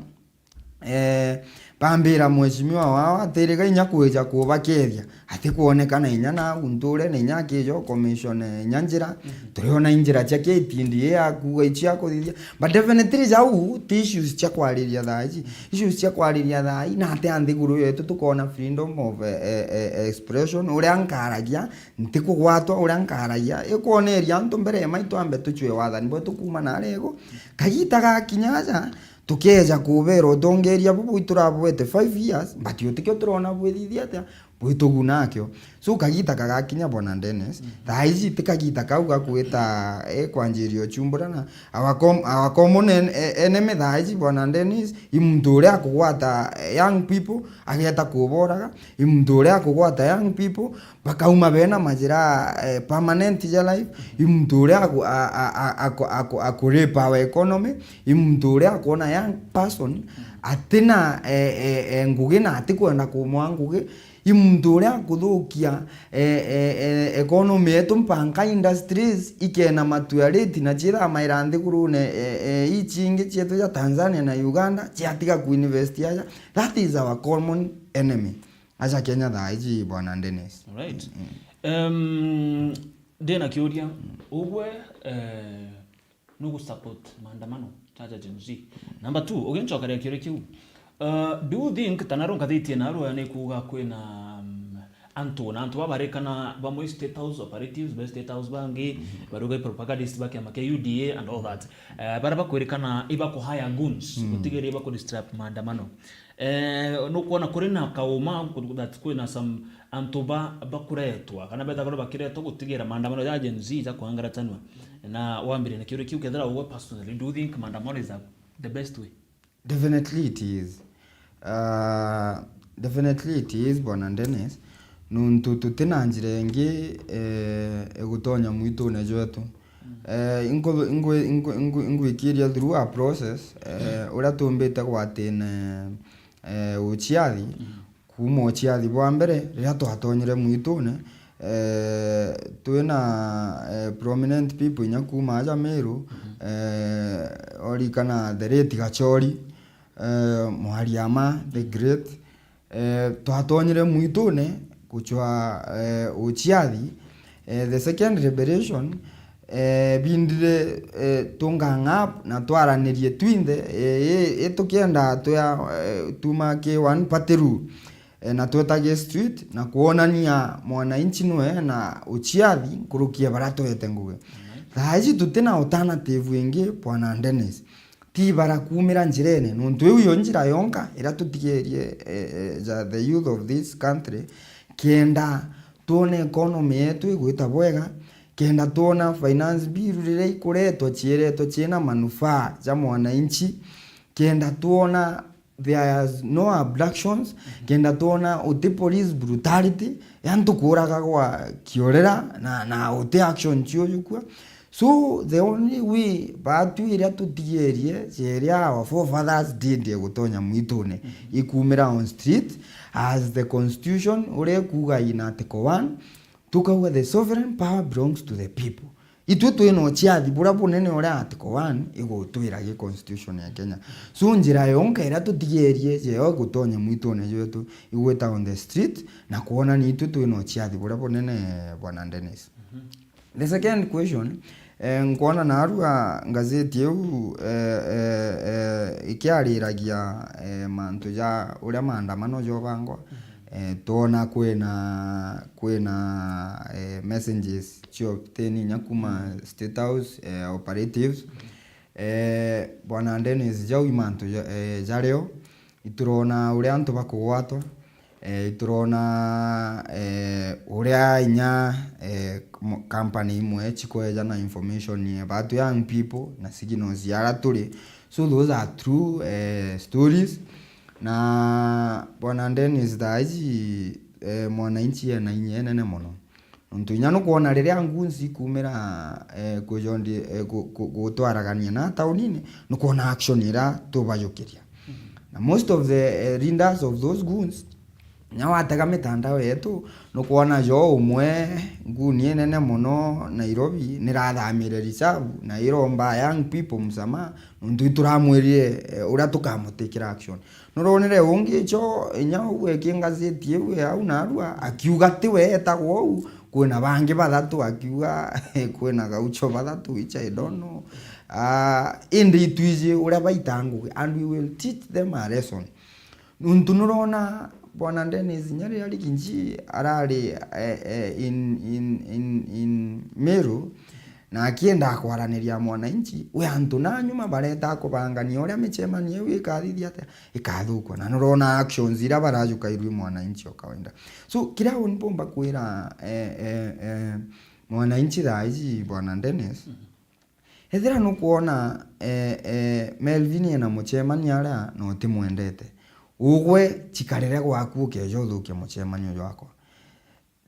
eh, bambira mheshimiwa wao atiriga inya kwija kubakethia, atikwonekana inya nau nture, na inya akija commission, eh, inya njira. Mhm. Turiona injira cia K T D A akuga icio akuthithia. But definitely jau ti issues cia kwariria thaa iji. Issues cia kwariria thaa ii na atia nthiguru yetu tukona freedom of, eh, eh, eh, expression, uria nkaragia, ntikugwatwa uria nkaragia, ikwoneria antu mbere ya maitu ambe tucwe wathani bwetu kuuma na arego. Kagita gakinya aja, tukeja kubera utongeria bubu iturabwete five years, but utikio turona bwithithia atia, bwituguna akio. So, kagita kagakinya, Bwana Dennis, Mhm. thaa iji ti kagita kau ga kwita, eh, kwanjiria uchumbura na our com-, our common en-, e-, enemy thaa iji, Bwana Dennis, i muntu uria akugwata, eh, young people, ageta kuboraga, i muntu uria akugwata young people, bakauma bena majira, eh, permanent ja life, i muntu uria aku-, a-, a-, a-, aku-, aku-, akurape our economy, i muntu uria akwona young person atina, eh, eh, eh, ngugi na atikwenda kumwa ngugi, i muntu uria akuthukia, eh, eh, eh, economy yetu, mpaka industries ikena matua rate na ciithamaira nthigurune, eh, eh, ichingi cietu ja Tanzania na Uganda, ciatiga kuinvest aja. That is our common enemy. Aja Kenya thaa iji, Bwana Dennis. Alright. Mm. Em, ndina kiuria, ugwe, eh, nugu support maandamano jaja Gen Z? Number two, ugincokeria kiuria kiu, uh, do you think, ta naro ngathitie narua ni kuuga kwina, um, antu, na antu babarikana bamwe State House operatives, be State House bangi, baruga propagandist ba kiama kia U D A and all that. Eh, baria bakwirikana ibaku hire goons, gutigiria ibaku disrupt maandamano. Eh, nukwona kuri na kauma that kwina some antu ba, bakuretwa, kana bethagirwa bakiretwa gutigira maandamano ja Gen Z ja kwangaratanua? Na wambire na kiuria kiu, kethira uwe personally, do you think maandamano is a, the best way? Definitely it is. Uh, definitely it is, Bwana Dennis. Nuntu tutina njira ingi, eh, igutonya mwitune jwetu. Eh, ingu-, ingu-, ingu-, ingu-, ingwikiria through a process, eh, uria tumbite gwatina, eh, uciathi, kuuma uciathi bwa mbere, riria twatonyire mwitune, eh, twina, eh, prominent people inya kuuma aja Meru, eh, orikana the late Gachori, eh, Mwariama the Great, eh, twatonyire mwitune gucwa, eh, uciathi, eh, the second liberation, eh, bindire, eh, tungang'ap na twaranirie twinthe, eh, i, i tukienda twia, eh, tuma ki one party rule, eh, na tweta gi street na kwonania mwananchi nwe na uciathi nkuruki ya baria twete ngugi. Thaa iji tutina alternative ingi, Bwana Dennis. Ti bara kuumira njirene, nontu iu yo njira yonka iria tutigerie, eh, eh, ja the youth of this country, kenda twone economy yetu igwita bwega, kenda twona finance bill riria ikuretwa cieretwa ciina manufaa ja mwananchi, kenda twona there is no abductions, kenda twona uti police brutality, ya antu kuuragagwa kiorera na, na uti action ciujukua. So, the only way, baatu iria tutigerie, jeria our forefathers did ya gutonya mwitune, ikumira on street, as the constitution uria ikuuga in article one, tukauga the sovereign power belongs to the people. Itwe twina uciathi buria bunene uria article one igutwira gi constitution ya Kenya. So, njira yonka iria tutigerie jeo gutonya mwitune jwetu igwita on the street na kwonania itwe twina uciathi buria bunene, Bwana Dennis. The second question, eh, nkwona narua ngazeti iu, eh, eh, eh, ikiariragia, eh, mantu ja uria maandamano jobangwa. Eh, twona kwina, kwina, eh, messages cio obtain inya kuma State House, eh, operatives. Eh, Bwana Dennis, jau i mantu ja-, eh, jario. Iturona uria antu bakugwatwa, eh, iturona, eh, uria inya, eh, mo-, company imwe cikweja na information ya batu young people na signals ya aria turi. So those are true, eh, stories. Na Bwana Dennis, thaa iji, eh, mwananchi ena inya inene mono. Nontu inya nukwona riria nguns ikumira, eh, kujondi-, eh, ku-, ku-, gutwaragania na taunini, nukwona action iria tubajukiria. Na most of the, eh, leaders of those goons, inya watega mitandao yetu, nukwona jo umwe nguni inene mono Nairobi nirathamire reserve na iromba young people msamaha, nontu ituramwirire, eh, uria tukamutikira action. Nuronire ungi icho inya uu ekingazeti iu e au narua, akiuga tiwe etagwa uu, kwina bangi bathatu, akiuga kwina Gaucho bathatu, which I don't know. Ah, indi itwiji uria baita ngugi, and we will teach them a lesson. Nuntu nurona Bwana Dennis, inya riria Riginji arari, eh, eh, in, in, in, in Meru, na akienda kwaraniria mwananchi, we antu na nyuma bareta kubangania uria micemanio iu ikathithia atia, ikathukwa. Na nurona actions iria barajukairua i mwananchi o kawaida. So, kiria uni mpomba kwira, eh, eh, eh, mwananchi thaa iji, Bwana Dennis, ethira nukwona, eh, eh, Melvin ena mucemanio aria na utimwendete, ugwe cikarire gwaku ukeja uthukia mucemanio jwakwa.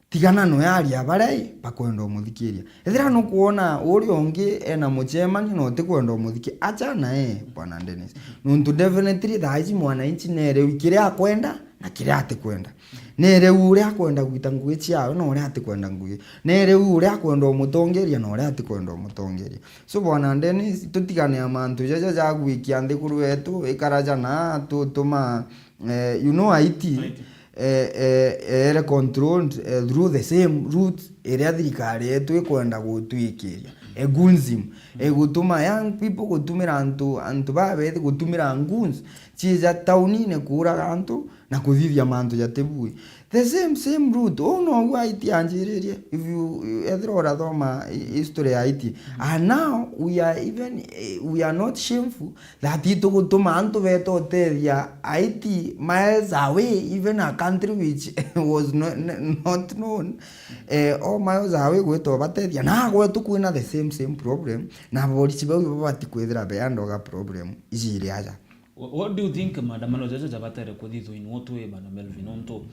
Tigana noe aria baria i bakwenda umuthikiria. Ethira nukwona uria ungi ena mucemanio na utikwenda umuthikiria, achana nae, Bwana Dennis. Nuntu definitely thaa iji mwananchi nereu kiria akwenda na kiria atikwenda. Nereu uria akwenda gwita ngugi ciawe na uria atikwenda ngugi. Nereu uria akwenda umutongeria na uria atikwenda umutongeria. So, Bwana Dennis, tutigane na mantu jaja ja gwikia nthiguru yetu, ikara jana, tutuma, eh, you know, I T, I T. Eh, eh, ere controlled, eh, through the same route iria thirikari yetu ikwenda gutwikiria. Egunzim, egutuma young people gutumira antu, antu babethi gutumira goons, ciija taunine kuuraga antu na kuthithia mantu jatibui. The same, same route. Uu noguo I T yanjiririe. If you, ethira urathoma hi-, history ya I T. And now we are even, eh, we are not shameful that itugutuma antu beta utethia I T miles away, even a country which was no-, n-, not known. Eh, o miles away gwita ubatethia. Na gwetu kwina the same, same problem. Na aborisi bau ibabati kwithira beandoga problem iji iri aja. Wha-, what do you think maandamano jaja jabatere kuthithwa in what way, bana Melvin? Nontu,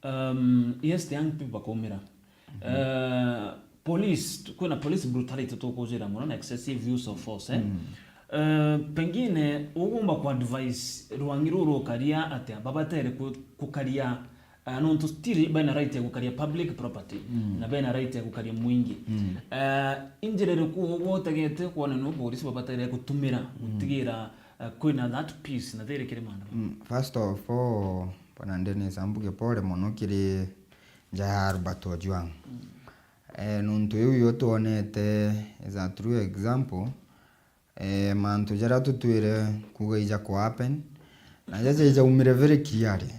um, yes, the young people bakaumira. Eh, police, tu-, kwina police brutality tukujira mono na excessive use of force, eh? Eh, pengine ugumba ku advise rwangi ruru rukaria atia babatere ku-, kukaria, eh, nontu still bena right ya gukaria public property na bena right ya gukaria mwingi. Eh, injira iriku ugwe utegete kwona no borisi babatere gutumira gutigira, eh, kwina that peace na thiri kiri maandamano? Mm, first of all, Bwana Dennis, ambuge pole mono kiri nja ya Albert Ojwang. Eh, nontu iu yo twonete is a true example. Eh, mantu jaria tutwire kuuga ija ku happen, na jaja ijaumire very clearly.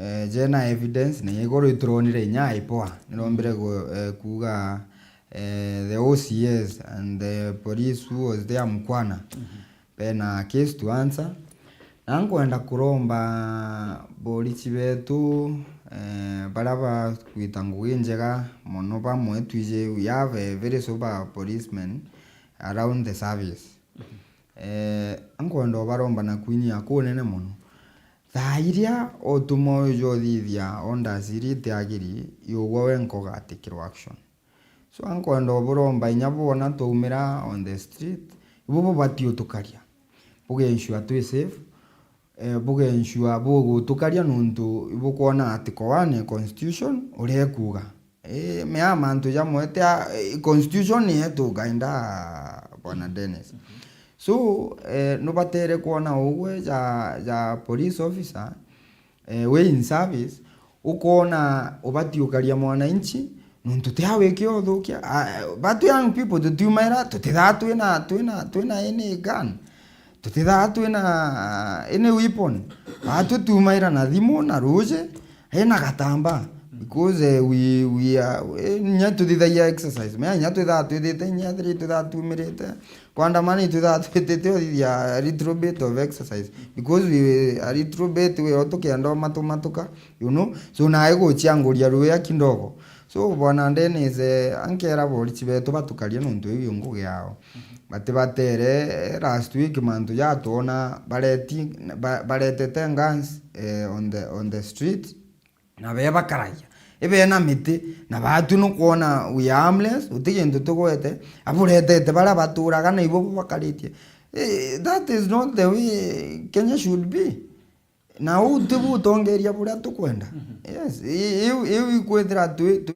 Eh, jena evidence, na igoro ituronire inya aipoa. Nirombire gu-, eh, kuuga, eh, the O C S and the police who was there Mkwana. Bena case to answer. Na nkwenda kuromba borisi betu, eh, baria bagwita ngugi njega mono bamwe, twiji we have a very sober policemen around the service. Eh, nkwenda ubaromba na kwinyia kunene mono. Thaa iria utuma uju uthithia orders iria itiagiri, yugwa we nkogatikirwa action. So, ankwenda uburomba inya bwona twaumira on the street, ibu bubati utukaria. Buge ensure twi safe, eh, buge ensure bugutukaria nontu ibukwona article one constitution uria ikuuga. Eh, mea mantu jamwe tia, eh, constitution ni yetu kainda, Bwana Dennis. So, eh, nubatere kwona ugwe ja, ja police officer, eh, we in service, ukona ubati ukaria mwananchi, nontu ti awe ikio uthukia. Ah, batu young people tutiumaira, tutithaa twina, twina, twina any gun. Tutithaa twina any weapon. Batu tumaira na thimu na ruji, ena gatamba, because, eh, we, we are, eh, nya tuthithagia exercise, mea nya twithaa twithite, nya thiri twithaa tumirite, kwandamana itwithaa twitite uthithia a little bit of exercise, because we a little bit we tukienda umatumatuka, you know, so nae guchianguria ruya kidogo. So bwana Dennis, eh, ankera borichi betu batukarie nontu iu ngugi yao. Bati batere, eh, last week mantu jatwona bareti, ba-, baretete guns, eh, on the, on the street, na bee bakaragia. Ibena miti, na batu nukwona we are harmless, uti gintu tugwete, aburetete baria baturaga na ibo bakaritie. Eh, that is not the way Kenya should be. Na uu tibu utongeria buria tukwenda. Yes, i-, iu, iu ikwithira twi, twi-,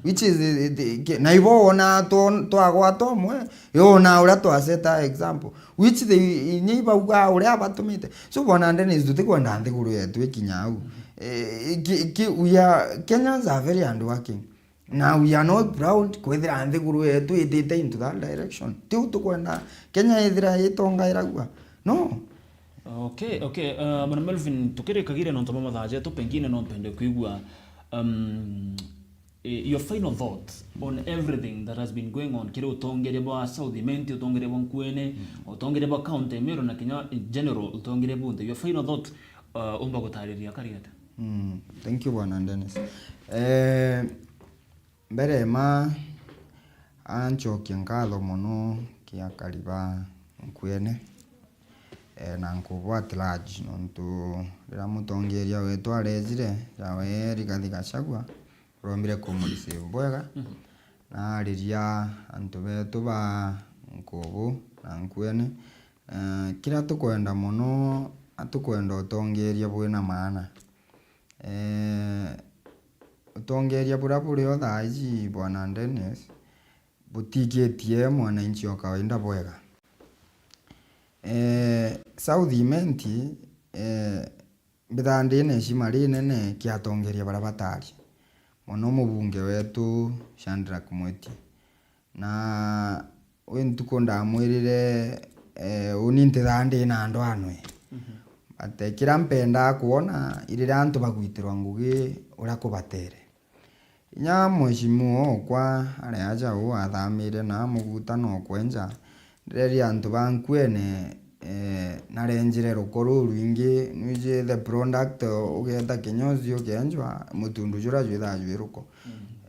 which is, eh, eh, ke-, na ibo wona twa-, twagwata umwe, yona uria twaseta example, which they, inya ibauga uria abatumite. So bwana Dennis, tutikwenda nthiguru yetu ikinya au. Eh, ki-, ki-, we are, Kenyans are very hardworking. Na we are not proud kwithira nthiguru yetu itite into that direction. Tiu tukwenda Kenya ithira itongairagua. No. Okay, okay. Uh, Bwana Melvin, tukirikagire nontu bwa mathaa jetu, pengine no mpende kwigua, um, eh, your final thoughts on everything that has been going on, kiri utongeria bwa South Imenti, utongeria bwa Nkuene, utongeria bwa county ya Meru, na kinya in general utongeria bunthe. Your final thought, uh, umba gutariria kari atia? Mm, thank you, Bwana Dennis. Eh, mbere ma anchokia nkatho mono kia kariba Nkuene, eh, na nkubu at large, nontu riria mutongeria wetu arejire, jawe Rigathi Gachagua, urombire kumureceive bwega, na ariria antu betu ba nkubu na Nkuene. Eh, kiria tukwenda mono, atukwenda utongeria bwina maana. Eh, utongeria buria burio thaa iji, Bwana Dennis, butigitie mwananchi o kawaida bwega. Eh, South Imenti, eh, mbithaa ndina heshima rinene kia atongeria baria batari. Mono mubunge wetu Shadrack Mwiti. Na wi ntuku ndamwirire, eh, uni ntithaa ndina ndwanwe. But, eh, kiria mpendaa kwona, iriria antu bagwitirwa ngugi uria kubatere. Inya mheshimiwa okwa ari aja uu athamire na muguta no kwenja, ndireria antu ba Nkuene, eh, narenjire ruko rurwingi, nwiji the product, ugeeta kinyozi ukenjwa, mutundu juria jwithaa jwi ruko.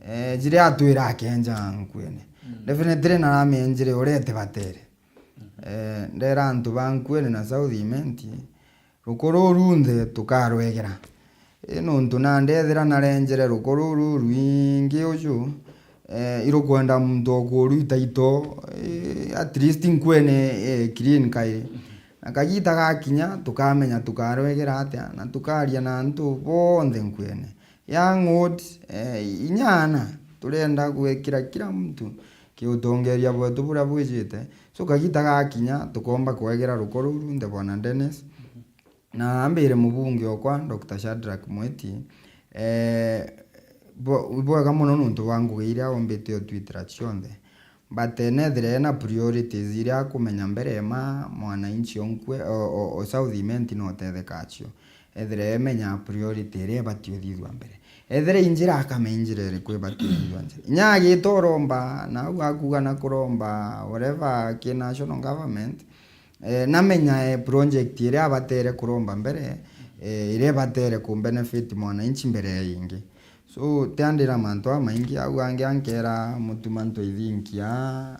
Eh, jiria atwira akenja Nkuene. Definitely naramienjire uria itibatere. Eh, ndera antu ba Nkuene na South Imenti, ruko ruu runthe tukarwegera. I nontu nandi ethira narenjere ruko ruu rurwingi uju, eh, irukwenda muntu o kurwita ito, eh, at least Nkuene, eh, clean kairi. Na kagita gakinya, tukamenya tukarwegera atia, na tukaria na antu bonthe Nkuene. Young, old, eh, inya aana, turenda gwikira kila muntu kiutongeria bwetu buria bwijite. So, kagita gakinya, tukomba kwegera ruko ruu runthe, Bwana Dennis. Na ambire mubunge okwa, Doctor Shadrack Mwiti, eh, bwe-, bwega mono nontu bwa ngugi iria ombite utwitira cionthe. But, eh, nethire ena priorities iria akumenya mbere ma mwananchi onkwe, o, o, o South Imenti no utetheka acio. Ethire emenya priority iria ibati uthithua mbere. Ethire injira akamenya injira iriku ibati uthithua njira. Inya agita uromba, na au akuga na kuromba, whatever, ki national government, eh, namenya, eh, project iria abatere kuromba mbere, eh, iria ibatere ku benefit mwananchi mbere ya ingi. So, tiandira mantu amaingi, au angi ankera mutuma ntwaithinkia,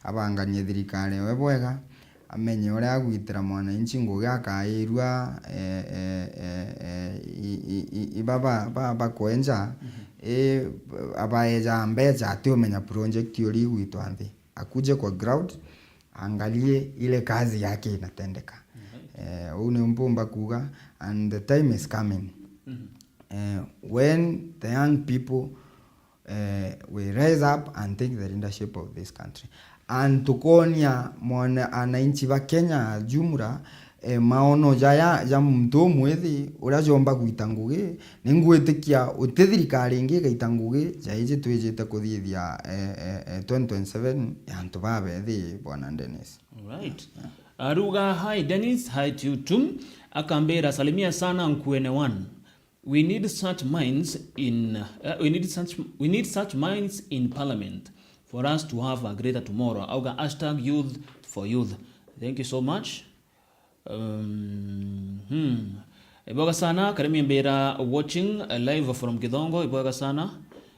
abanganie thirikari ewe bwega, amenye uria agwitira mwananchi ngugi akairua, eh, eh, eh, eh, i, i, i, i baba, ba, bakwenja, i, abaeja mbecha atiumenya project uri igwitwa nthi. Akuje kwa ground, angalie ile kazi yake inatendeka. Eh, uu ni mpumba kuga, and the time is coming. Eh, when the young people, eh, will rise up and take the leadership of this country. And tukonia mwana, ananchi ba Kenya jumla, eh, maono jaya ja muntu umwithi uria jomba gwita ngugi, ningwitikia uti thirikari ingi igaita ngugi jaiji twijite kuthithia, eh, eh, eh, twenty twenty-seven ya antu babethi, Bwana Dennis. Alright. Aruga, "Hi Dennis, hi to you too." Akambira, "Salimia sana Nkuene one. We need such minds in, uh, we need such, we need such minds in parliament for us to have a greater tomorrow." Auga, "Hashtag youth for youth." Thank you so much. Um, hmm. Ibwega sana, Karimi Mbira watching, uh, live from Kithongo. Ibwega sana.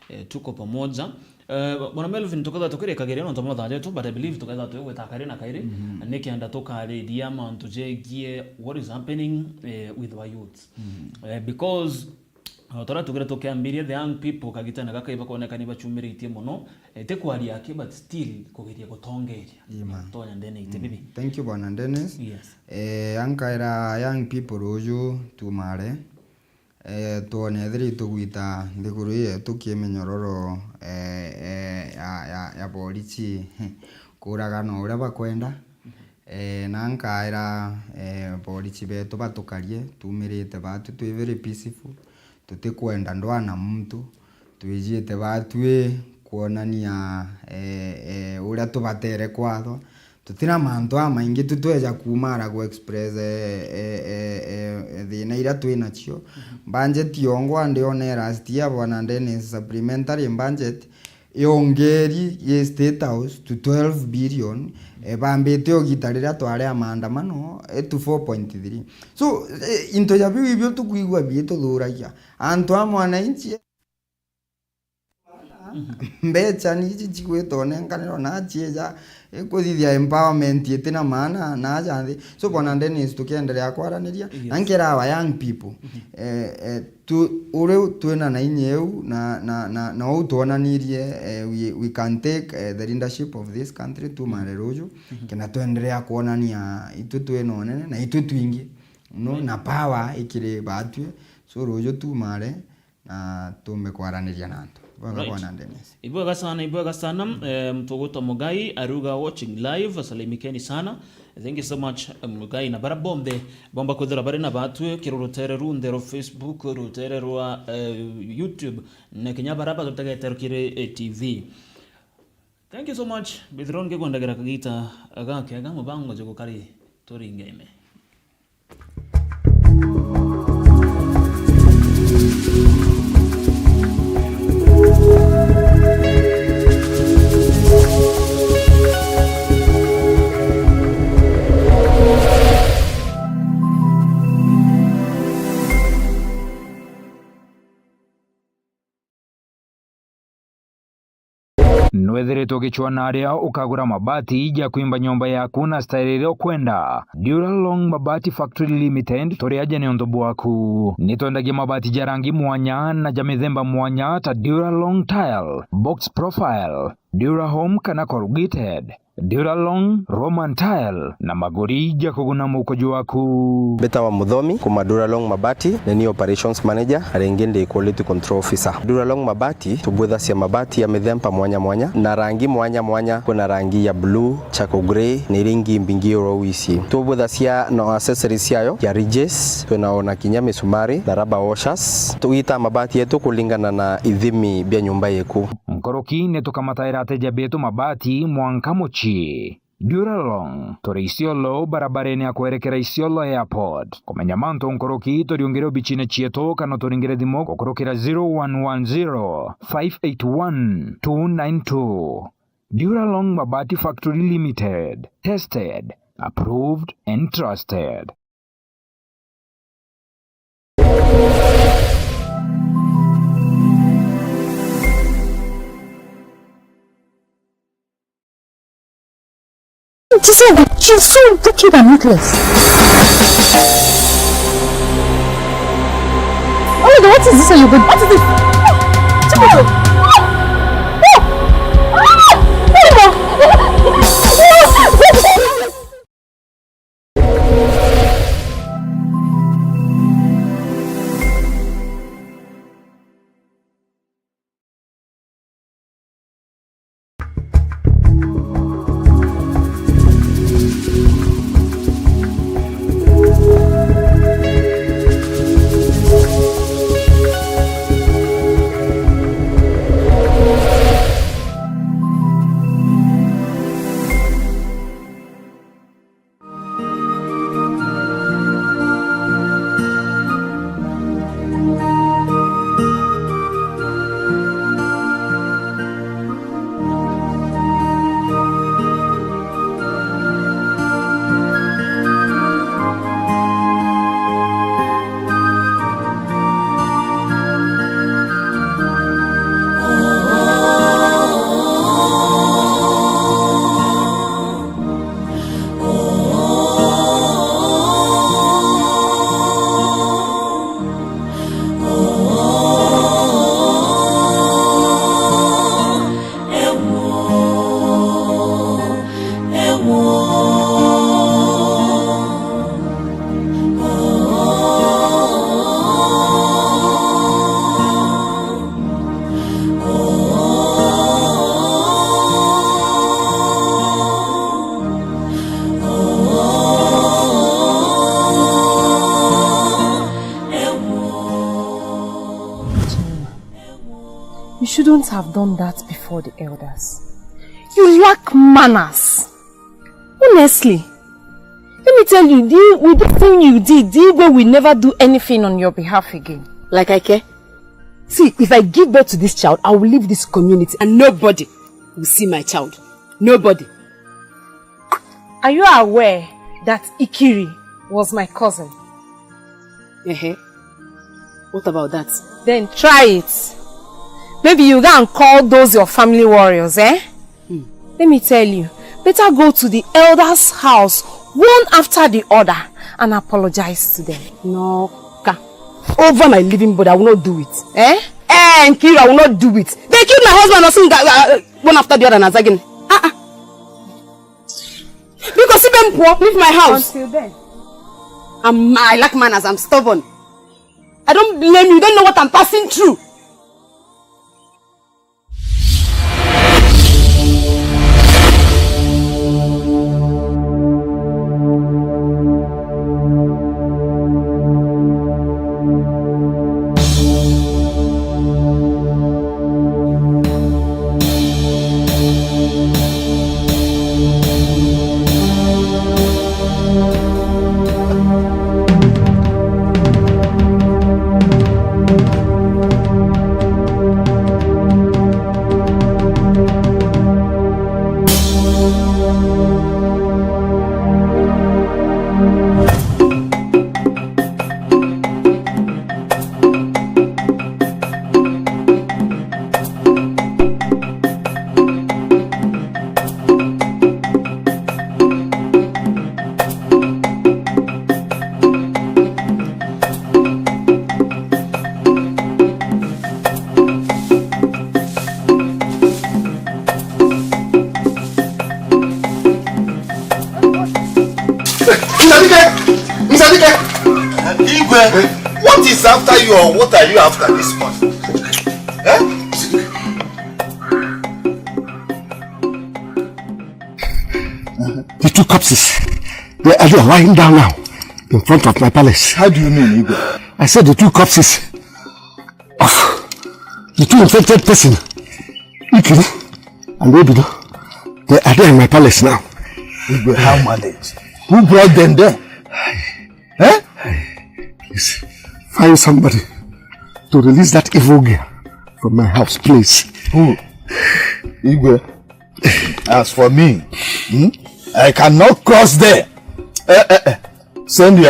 Eh, tuko pamoja. Eh, Bwana Melvin, tukethira tukirikagiria nontu mathaa jetu, but I believe tukethira tugwita kairi na kairi, nikenda tukariria mantu jegie what is happening, eh, with our youths. Eh, because, uh, turia tugire tukiambiria, the young people kagitene gaka ibakoneka ni bachumiritie muno, eh, ti kwaria aki, but still kugeria gutongeria. Ima. Tonya ndene ite bibi. Thank you, Bwana Dennis. Yes. Eh, ankaira young people ruju tumare. Eh, twone ethira itugwita nthiguru ii yetu kiminyororo, eh, eh, ya, ya, ya borisi kuuragana uria bakwenda. Eh, na nkaira, eh, borisi betu batukarie, tumirite baatu twi very peaceful, tutikwenda ndwaa na muntu, twijite baatu ii kwonania, eh, eh, uria tubatere kwathwa. Tutina mantu amaingi tu tweja kumara gu express, eh, eh, eh, eh, thina iria twi nacio. Budget yongwa ndione last year, Bwana Dennis, supplementary budget yongeri ye State House to twelve billion, eh, bambite ugita riria twari a maandamano, eh, to four point three. So, eh, into ja biu ibio tukwigua bituthuragia. Antu a mwananchi, mbecha ni ici cigwita unenkanirwa na cieja, ikuthithia empowerment itina maana na aja nthi. So, Bwana Dennis, tukiendelea kwaraniria, na nkera our young people, eh, eh, tu, uri twina na inya iu, na, na, na, na uu twonanirie, eh, we, we can take, eh, the leadership of this country tumare ruju, kenda twendelea kwonania itu twina unene, na itu twingi, no, na power ikiri batwi. So, ruju tumare, na tumbe kwaraniria na antu. Bwega, right, Bwana Dennis. Ibwega sana, ibwega sana. Eh, mtu ugwitwa Mugai aruga watching live, asalimikeni sana. Thank you so much, eh, Mugai. Na bara bonthe bomba kwithira bari na batwi kiri rutere runthe rwa Facebook, rutere rwa, eh, YouTube, na kinya bara batutegete kiri, eh, T V. Thank you so much. Bithirwa ngikwendagera kagita gakega, mubango jugukari turinge ime. Nwethiritwe ugicwaa na aria ukagura mabati ja kwimba nyomba yaku na style iria ukwenda? Duralong Mabati Factory Limited, turi aja niuntu bwaku. Ni twendagia mabati ja rangi mwanya na ja mithemba mwanya ta Duralong Tile, Box Profile, Durahome kana Corrugated, Duralong, Roman Tile na maguri ja kuguna mukuju waku. Mbitawa Muthomi kuma Duralong Mabati, ni ni Operations Manager, na ringi ndi Quality Control Officer. Duralong Mabati, tubwithacia mabati ya mithemba mwanya mwanya na rangi mwanya mwanya. Kwina rangi ya blue, charcoal grey, na iria ingi mbingi oro wici. Tubwithacia na accessories ciayo ya ridges, twina ona kinya misumari na rubber washers. Tugitaa mabati yetu kulingana na ithimi bia nyumba yeku. Nkuruki ni tukamataira ateja betu mabati mwanka mucii. Duralong, turi Isiolo, barabarene ya kwerekera Isiolo Airport. Kumenya mantu nkuruki, turiungire obichine cietu kana turingire thimu gukurukira zero one one zero, five eight one, two nine two. Duralong Mabati Factory Limited. Tested, approved and trusted. She's so, she's so wicked and ruthless. Oh my God, what is this? Are you good? What is this? Oh, Chibuzo. Oh, oh, oh, oh, oh. shouldn't have done that before the elders. You lack manners. Honestly, let me tell you, the, with this thing you did, Igwe will never do anything on your behalf again. Like I care? See, if I give birth to this child, I will leave this community and nobody will see my child. Nobody. Are you aware that Ikiri was my cousin? Uh-huh. What about that? Then try it. Maybe you go and call those your family warriors, eh? Hmm. Let me tell you, better go to the elders' house one after the other and apologize to them. No, ka. Over my living body, I will not do it. Eh? Eh, Nkiru, I will not do it. They killed my husband, also, uh, uh, one after the other, and again. Ah, ah. Because even poor, leave my house. Until then. I'm, I lack manners, I'm stubborn. I don't blame you, you don't know what I'm passing through. Mzadike! Mzadike! Igwe, what is after you or what are you after this morning? Eh? The two corpses, they are there lying down now in front of my palace. How do you mean, Igwe? I said the two corpses of the two infected person, Ikiri and Obido, they are there in my palace now. Igwe, how manage? Who brought them there? Eh? Please, find somebody to release that evil girl from my house, please. Who? Igwe, as for me, hmm, I cannot cross there. Eh, eh, eh. Send your